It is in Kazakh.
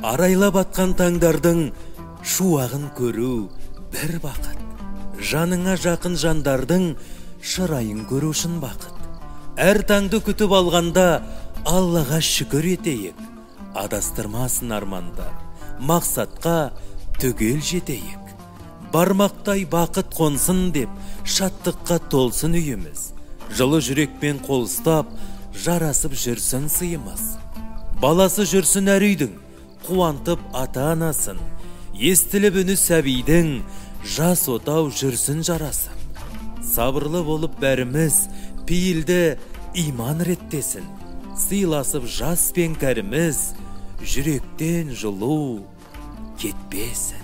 Арайлап атқан таңдардың шуағын көру бір бақыт. Жаныңа жақын жандардың шырайын көру шын бақыт. Әр таңды күтіп алғанда Аллаға шүкір етейік. Адастырмасын армандар, мақсатқа түгел жетейік. Бармақтай бақыт қонсын деп, шаттыққа толсын үйіміз. Жылы жүрекпен қол ұстап, жарасып жүрсін сыйымыз. Баласы жүрсін әр үйдің, қуантып ата-анасын. Естіліп үні сәбидің, жас отау жүрсін жарасып. Сабырлы болып бәріміз, пейілді иман реттесін. Сыйласып жас пен кәріміз, жүректен жылу кетпесін.